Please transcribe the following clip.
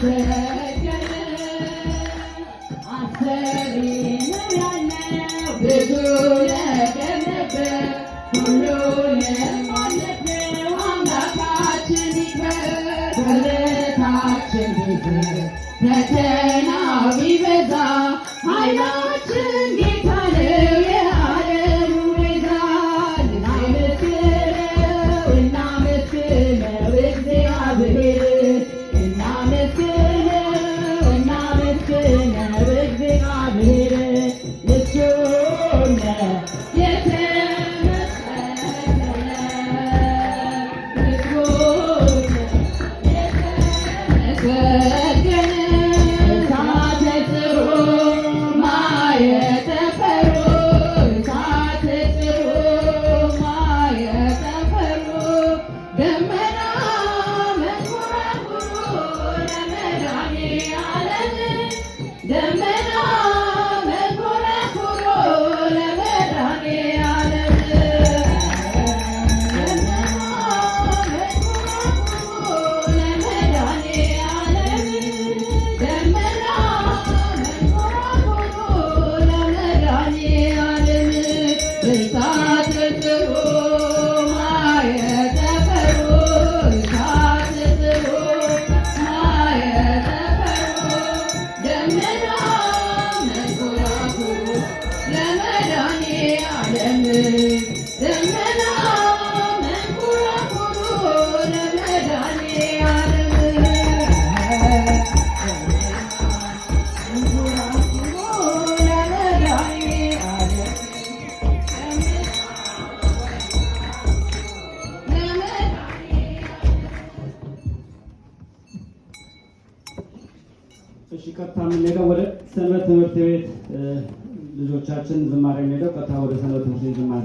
የተመሰገነ። አስፈሪ ነው ያልነው ብዙ ነገር ነበር፣ ሁሉንም አለፍነው። አምላካችን ይክበር። በረታችን ቢዝል ፈተና ቢበዛ ኃይላችን ጌታ ነው የዓለሙ ቤዛ። እናመስግነው፣ እናመስግነው እግዚአብሔር፣ እናመስግነው፣ እናመስግነው እግዚአብሔር። እሱ ነው የተመሰገነ፣ እሱ ነው የተመሰገነ። እሳተ ጽሩ ማየ ጠፈሩ፣ እሳተ ጽሩ ማየ ጠፈሩ፣ ደመና መንኮራኩሩ ለመድኃኔዓለም፣ ደመና መንኮራኩሩ ለመድኃኔዓለም፣ ደመና መንኮራኩሩ ለመድኃኔዓለም፣ ደመና መንኮራኩሩ ለመድኃኔዓለም። እሳተ ጽሩ ማየ ጠፈሩ፣ እሳተ ጽሩ ማየ ጠፈሩ፣ ደመና መንኮራኩሩ ለመድኃኔዓለም፣ ደመና መንኮራኩሩ ለመድኃኔዓለም፣ መንኮራኩሩ ለመድኃኔዓለም፣ ለመድኃኔዓለም። እሺ፣ ቀጥታ የምንሄደው ወደ ሰንበት ትምህርት ቤት ልጆቻችን ዝማሬ፣ የምንሄደው ቀጥታ ወደ ሰንበት ትምህርት ቤት ዝማሬ።